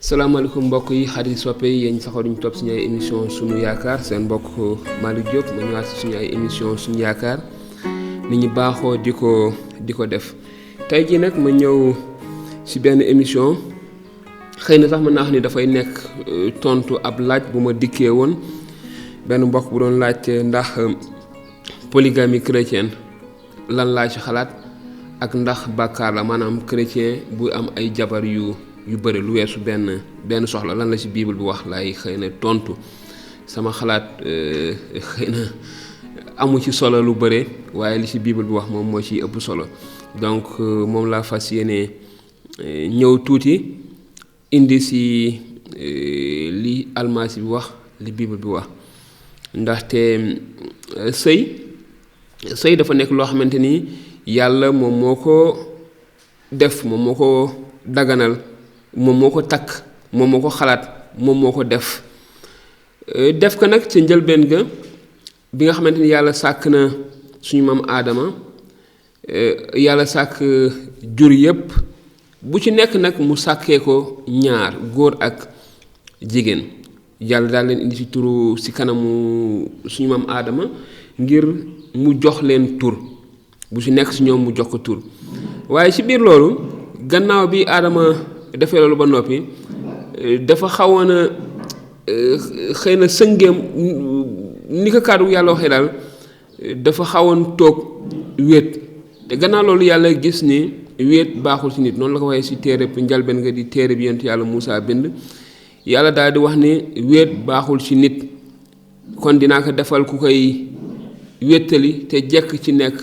salaamaaleykum mbokk yi xarit soppe yi yéen saxoo duñu topp suñu ay émission suñu yaakaar seen mbokk Malick Diop ma ñëwaat si suñu ay émission suñu yaakaar nit ñi baaxoo di ko def tey jii nag ma ñëw si benn émission xëy na sax mën naa xam ni dafay nekk tontu ab laaj bu ma dikkee woon benn mbokk bu doon laaj ndax polygamie chrétienne lan laa ci xalaat ak ndax bàkkaar la maanaam chrétien bu am ay jabar yu bëri lu weesu benn soxla lan la ci bible bi wax lay xëy na tontu sama xalaat xëy na amu ci solo lu bëre waaye li ci bible bi wax moom moo ci ëpp solo donc moom laa fas yéene ñëw tuuti indi ci li almasi bi wax li bible bi wax ndaxte sëy dafa nekk loo xamante ni yàlla moom moo ko def moom moo ko daganal moom moo ko takk moom moo ko xalaat moom moo ko def ko nag ca njëlbeen ga bi nga xamante ni yàlla sàkk na suñu maam aadama yàlla sàkk jur yépp bu ci nekk nag mu sàkkee ko ñaar góor ak jigéen yàlla daal leen indi ci turu ci kanamu suñu maam aadama ngir mu jox leen tur bu ci nekk ci ñoom mu jox ko tur waaye ci biir loolu gannaaw bi aadama defee loolu ba noppi dafa xawoon a xëy na sëngeem ni ko kàddu yàlla waxee daal dafa xawoon toog wéet te gannaaw loolu yàlla gis ni wéet baaxul ci nit noonu la ko waxee ci téere bi njalbeen nga di téere bi yonent yàlla Muusaa bind yàlla daal di wax ni wéet baaxul ci nit kon dinaa ko defal ku koy wéttali te jekk ci nekk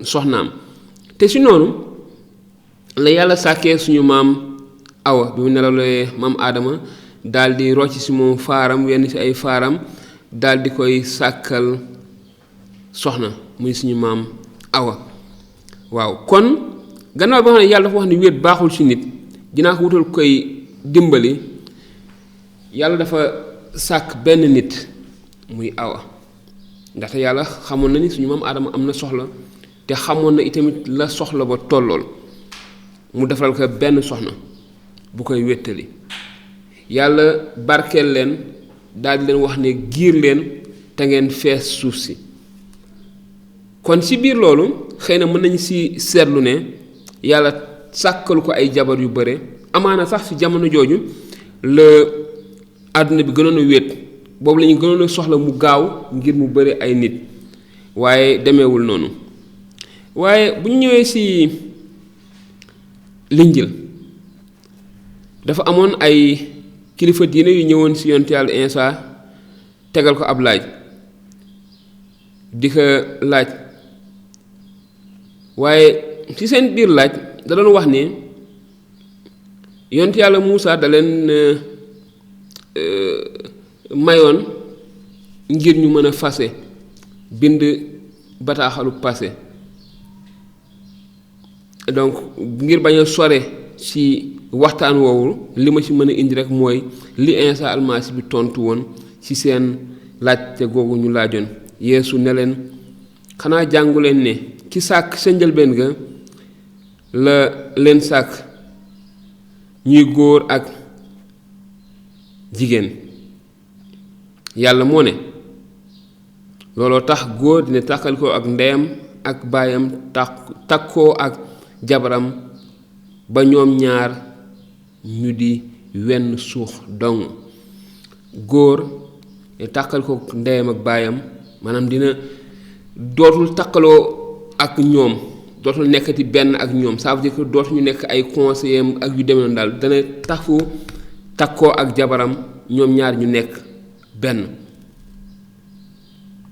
soxnaam te ci noonu la yàlla sàkkee suñu maam awa bi mu nelawee maam aadama daal di rocc ci moom faaram wenn ci ay faaram daal di koy sàkkal soxna muy suñu maam awa waaw kon gannaaw bi nga xam ne yàlla dafa wax ni wéet baaxul ci nit dinaa ko wutal koy dimbali yàlla dafa sàkk benn nit muy awa ndaxte yàlla xamoon na ni suñu maam aadama am na soxla te xamoon na itamit la soxla ba tollool mu defal ko benn soxna bu koy wéttali yàlla barkeel leen daal di leen wax ne giir leen te ngeen fees suuf si kon ci biir loolu xëy na mën nañu ci seetlu ne yàlla sàkkal ko ay jabar yu bare amaana sax ci jamono jooju la àdduna bi gënoon a wéet boobu la ñu gënoon a soxla mu gaaw ngir mu bare ay nit waaye demeewul noonu waaye bu ñu ñëwee ci linjil dafa amoon ay kilifa diine yu ñëwoon ci yonent yàlla Iisaa tegal ko ab laaj di ko laaj waaye ci seen biir laaj da doon wax ni yonent yàlla Muusaa da leen mayoon ngir ñu mën a fase bind bataaxalu passé donc ngir bañ a sore ci waxtaan woowu li ma ci mën a indi rek mooy li Iisaa almasi bi tontu woon ci seen laajte googu ñu laajoon Yeesu ne leen xanaa jàngu leen ne ki sàkk sa njëlbeen ga la leen sàkk ñuy góor ak jigéen yàlla moo ne looloo tax góor dina tàqalikoo ak ndeyam ak baayam takkoo ak jabaram ba ñoom ñaar ñu di wenn suux dong góor tàqalikoo ak ndeyam ak baayam maanaam dina dootul taqaloo ak ñoom dootul nekkati benn ak ñoom ça veut dire que dootuñu nekk ay conseillers ak yu demee noonu daal dana tafu takkoo ak jabaram ñoom ñaar ñu nekk benn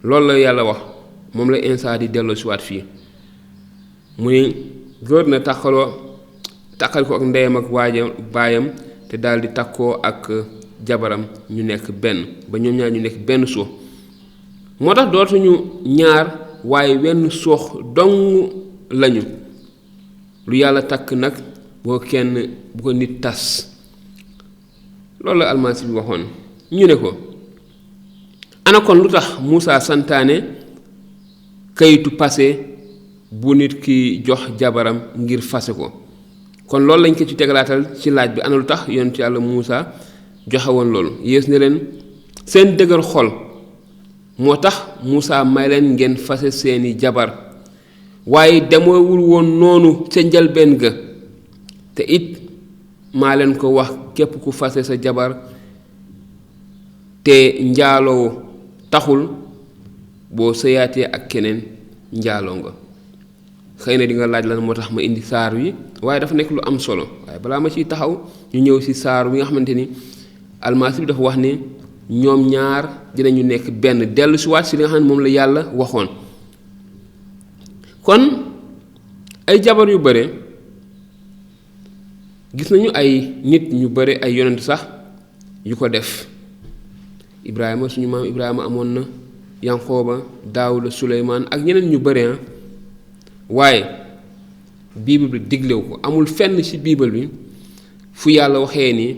loolu la yàlla wax moom la Iisaa di delloo si waat fii mu ni góor na takkal ko ak ndeyam ak baayam te daal di takkoo ak jabaram ñu nekk benn ba ñoom ñaar ñu nekk benn suux moo tax dootuñu ñaar waaye wenn suux dong lañu lu yàlla takk nag bu ko nit tas loolu la almasi bi waxoon ñu ne ko ana kon lu tax Muusaa santaane kayitu passé bu nit ki jox jabaram ngir fase ko kon loolu lañ ko ci tegalaatal ci laaj bi ana lu tax yonent yàlla Muusa joxe woon loolu yées ne leen seen dëgër xol moo tax Muusa may leen ngeen fase seeni jabar waaye demoowul woon noonu ca njëlbeen ga te it maa leen ko wax képp ku fase sa jabar te njaaloo taxul boo sëyaatee ak keneen njaaloo nga xëy na di nga laaj lan moo tax ma indi saar wi waaye dafa nekk lu am solo waaye balaa ma ciy taxaw ñu ñëw ci saar wi nga xamante ni almasi bi dafa wax ne ñoom ñaar dinañu nekk benn dellu si waat si li nga xam ne moom la yàlla waxoon kon ay jabar yu bare gis nañu ay nit ñu bare ay yonent sax yu ko def Ibrahima suñu maam Ibrahima amoon na Yanqooba Daawuda Suleymaan ak ñeneen ñu bare waaye bible bi diglew ko amul fenn ci bible bi fu yàlla waxee ni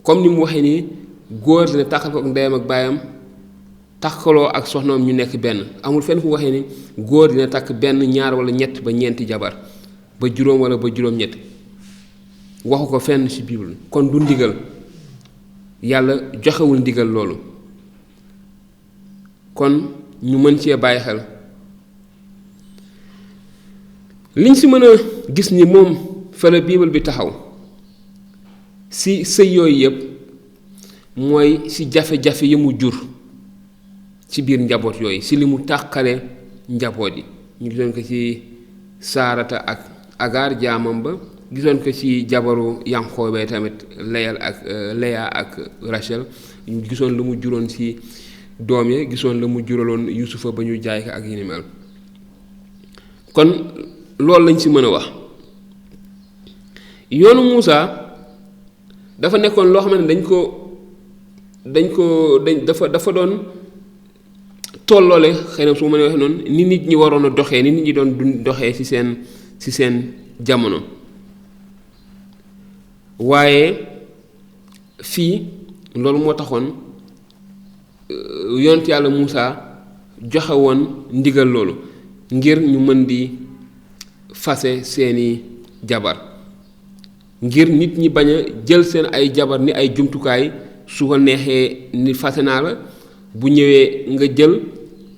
comme ni mu waxee ni góor dina tàqal ko ak ndeyam ak baayam takkaloo ak soxnaam ñu nekk benn amul fenn fu waxee ni góor dina takk benn ñaar wala ñett ba ñeenti jabar ba juróom wala ba juróom-ñett waxu ko fenn ci bible kon du ndigal yàlla joxewul ndigal loolu kon ñu mën cee bàyyi xel liñ ci mën a gis ni moom fa la bible bi taxaw ci sëy yooyu yépp mooy ci jafe-jafe yi mu jur ci biir njaboot yooyu ci li mu tàqale njaboot yi ñu gisoon ko ci saarata ak agaar jaamam ba gisoon ko ci jabaru Yanqooba tamit Leya ak Rachel ñu gisoon lu mu juróon ci doom yi gisoon la mu juraloon Yusufa ba ñu jaay ko ak yi ni mel kon loolu lañ ci mën a wax yoonu Muusa dafa nekkoon loo xam ne dafa doon tolloole xëy na su ma mënee waxee noonu ni nit ñi waroon a doxee ni nit ñi doon doxee ci seen jamono waaye fii loolu moo taxoon yonent yàlla Muusa joxe woon ndigal loolu ngir ñu mën di fase seeni jabar ngir nit ñi bañ a jël seen ay jabar ni ay jumtukaay su ko neexee ni fase naa la bu ñëwee nga jël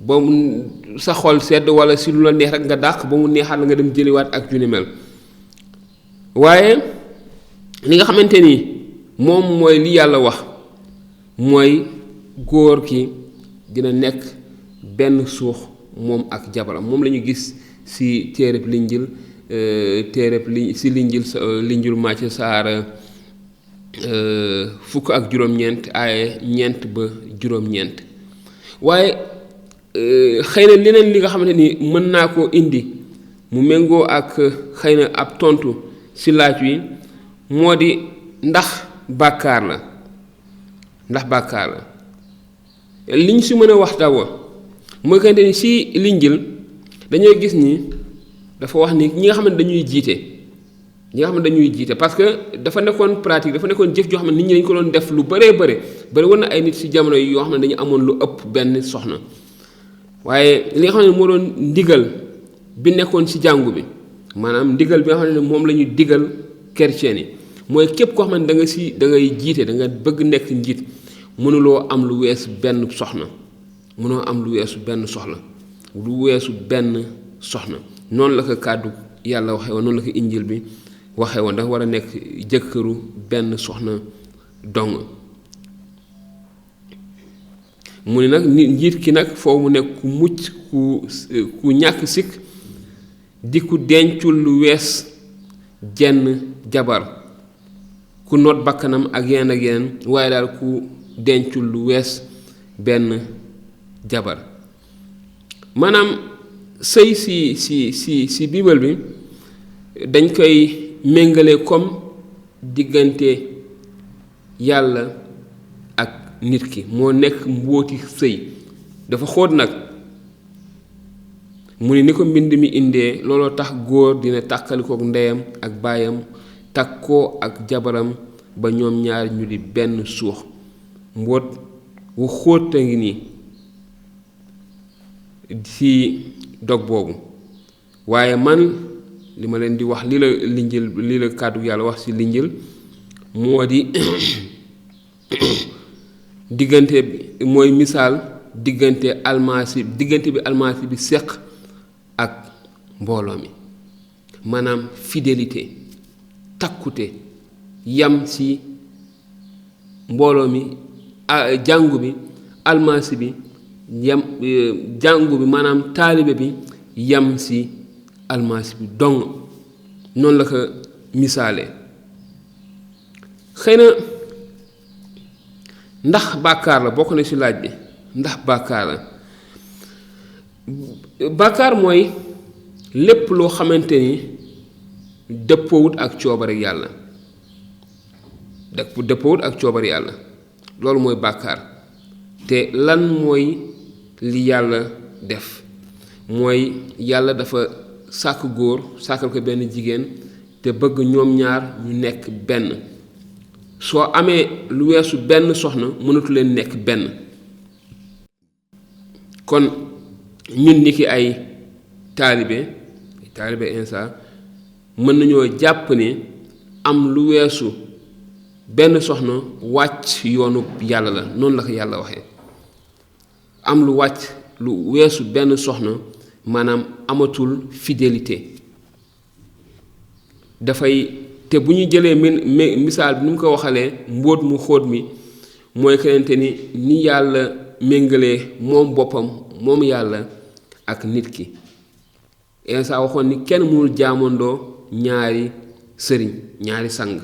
ba mu sa xol sedd wala si lu la neex rek nga dàq ba mu neexaat la nga dem jëliwaat ak ju ni mel waaye li nga xamante ni moom mooy li yàlla wax mooy góor ki dina nekk benn suux moom ak jabaram moom la ñu gis ci téereb linjil ci linjil Macë saar fukk ak juróom-ñeent ay ñeent ba juróom-ñeent waaye xëy na leneen li nga xamante ni mën naa koo indi mu méngoo ak xëy na ab tontu ci laaj wi moo di ndax bàkkaar la liñ ci mën a wax d'abord mooy kante ni ci linjil dañoo gis ni dafa wax ni ñi nga xam ne dañuy jiite parce que dafa nekkoon pratique dafa nekkoon jëf joo xam ne nit ñi dañ ko doon def lu bëree bëri woon na ay nit ci jamono yi yoo xam ne dañu amoon lu ëpp benn soxna waaye li nga xam ne moo doon ndigal bi nekkoon ci jàngu bi maanaam ndigal bi nga xam ne moom la ñu digal chrétien yi mooy képp koo xam ne da ngay jiite da nga bëgg nekk njiit mënuloo am lu weesu benn soxna noonu la ko kàddu yàlla waxee woon noonu la ko injil bi waxee woon dafa war a nekk jëkkëru benn soxna dong mu ne nag njiit ki nag foo mu nekk ku mucc ku ñàkk sikk di ku dencul lu wees jenn jabar ku noot bakkanam ak yeneen waaye daal ku dencul lu wees benn jabar maanaam sëy si biibal bi dañ koy méngale comme diggante yàlla ak nit ki moo nekk mbóoti sëy dafa xóot nag mu ne ni ko mbind mi indee looloo tax góor dina tàkkalikook ndeyam ak baayam takkoo ak jabaram ba ñoom ñaar ñu di benn suux mbóot wu xóot a ngi nii ci dog boobu waaye man li ma leen di wax lii la kàddu yàlla wax ci linjil moo di diggante bi mooy misaal diggante bi almasi bi seq ak mbooloo mi maanaam fidélité takkute yam ci mbooloo mi jàngu bi almasi bi yam jàngu bi maanaam taalibe bi yam ci almasi bi dong noonu la ko misaale xëy na ndax bàkkaar la bokk na ci laaj bi ndax bàkkaar la bàkkaar mooy lépp loo xamante ni dëppoowut ak coobare yàlla dëppoowut ak coobare yàlla loolu mooy bàkkaar te lan mooy li yàlla def mooy yàlla dafa sàkk góor sàkkal ko benn jigéen te bëgg ñoom ñaar ñu nekk benn soo amee lu weesu benn soxna mënatu leen nekk benn kon ñun ni ki ay taalibe insa mën nañoo jàpp ne am lu weesu benn soxna wàcc yoonu yàlla la noonu la ko yàlla waxee am lu wàcc lu weesu benn soxna maanaam amatul fidélité dafay te bu ñu jëlee misaal bi ni mu ko waxalee mbóot mu xóot mi mooy kenente ni yàlla méngalee moom boppam moom yàlla ak nit ki Iisaa waxoon ni kenn mënul jaamandoo ñaari sëriñ ñaari sang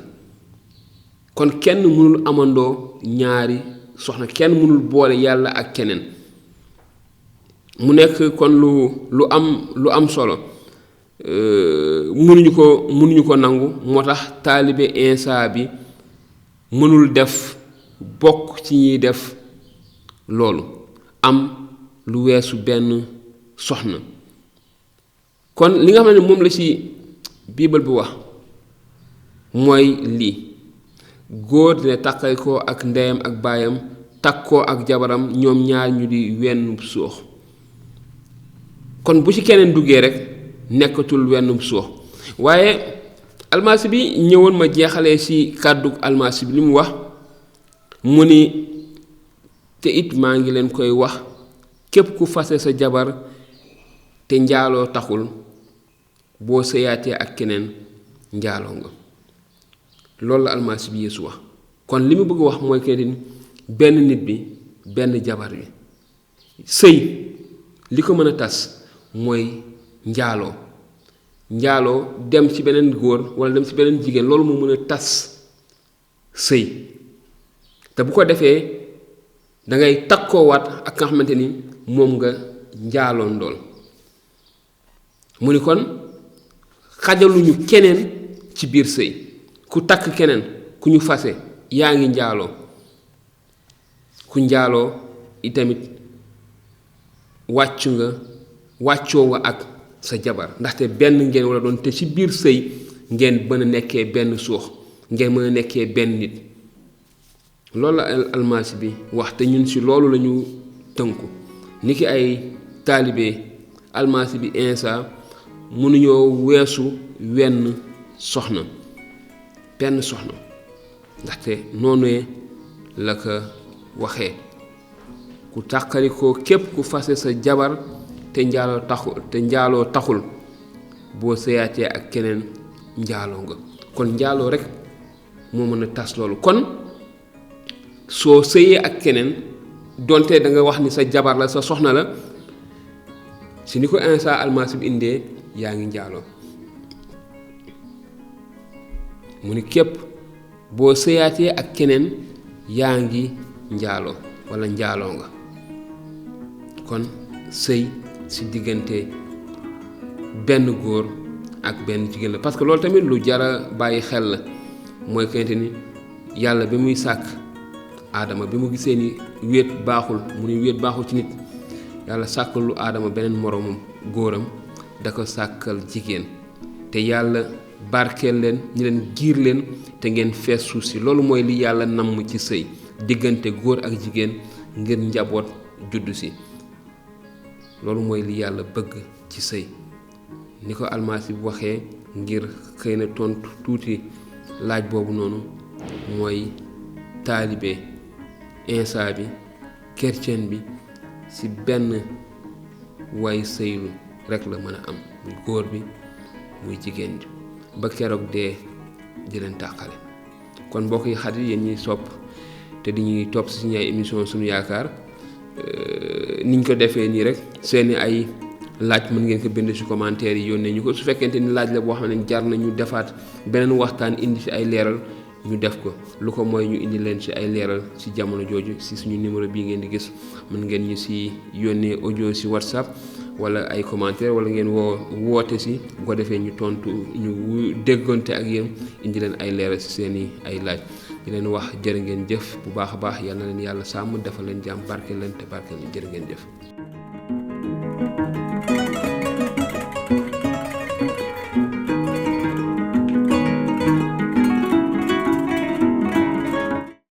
kon kenn mënul amandoo ñaari soxna kenn mënul boole yàlla ak keneen mu nekk kon lu am solo mënuñu ko nangu moo tax taalibe Iisaa bi mënul def bokk ci ñiy def loolu am lu weesu benn soxna kon li nga xam ne moom la ci biibal bi wax mooy lii góor dina takkay ko ak ndeyam ak baayam takkoo ak jabaram ñoom ñaar ñu di wenn suux kon bu ci keneen duggee rek nekkatul wenn suux waaye almasi bi ñëwoon ma jeexalee ci kàddu almasi bi li mu wax mu ni te it maa ngi leen koy wax képp ku fase sa jabar te njaaloo taxul boo sëyaatee ak keneen njaaloo nga loolu la almasi bi Yeesu wax kon li mu bëgg wax mooy kenn benn nit bi benn jabar bi sëy li ko mën a tas mooy njaaloo dem ci beneen góor walla dem ci beneen jigéen loolu moo mën a tas sëy te bu ko defee dangay takkoowaat ak nga xamante ni moom nga njaaloon ndool mu ni kon xajaluñu keneen ci biir sëy ku takk keneen ku ñu fase yaa ngi njaaloo ku njaaloo itamit wàccoo nga ak sa jabar ndaxte benn ngeen wala doon te ci biir sëy ngeen mën a nekkee benn suux ngeen mën a nekkee benn nit loolu la almasi bi wax te ñun ci loolu lañu tënku ni ki ay taalibe almasi bi Iisaa mënuñoo weesu wenn soxna benn soxna ndaxte noonu la ko waxee ku tàqalikoo képp ku fase sa jabar te njaaloo taxul boo sëyaatee ak keneen njaaloo nga kon njaaloo rek moo mën a tas loolu kon soo sëyee ak keneen donte da nga wax ni sa jabar la sa soxna la si ni ko Iisaa almasi bi indee yaa ngi njaaloo mu ni képp boo sëyaatee ak keneen yaa ngi njaaloo walla njaaloo nga kon sëy ci diggante benn góor ak benn jigéen la parce que loolu tamit lu jara bàyyi xel la mooy kente ni yàlla bi muy sàkk aadama bi mu gisee ni wéet baaxul mu ni wéet baaxul ci nit yàlla sàkkal lu aadama beneen moroomam góoram da ko sàkkal jigéen te yàlla barkeel leen ñi leen giir leen te ngeen fees suuf si loolu mooy li yàlla namm ci sëy diggante góor ak jigéen ngir njaboot juddu si loolu mooy li yàlla bëgg ci sëy ni ko almasi bi waxee ngir xëy na tontu tuuti laaj boobu noonu mooy taalibe Insa bi chrétien bi ci benn way sëylu rek la mën a am muy góor bi muy jigéen bi ba keroog dee di leen tàqale. kon mbokk yi xarit yéen ñuy sopp te di ñuy topp ci suñu ay émission suñu yaakaar niñ ko defee nii rek seeni ay laaj mën ngeen ko bind ci commentaire yi yónnee ñu ko su fekkente ni laaj la boo xam ne jar na ñu defaat beneen waxtaan indi ci ay leeral ñu def ko lu ko mooy ñu indi leen ci ay leeral ci jamono jooju ci suñu numéro bii ngeen di gis mën ngeen ñu ci yónnee audio ci WhatsApp wala ay commentaire wala ngeen woote ci bu ko defee ñu tontu ñu déggonte ak yéen indi leen ay leeral ci seeni ay laaj di leen wax jërë ngeen jëf bu baax a baax yal na leen yàlla sàmm defal leen jàmm barke leen te barke leen jërë ngeen jëf.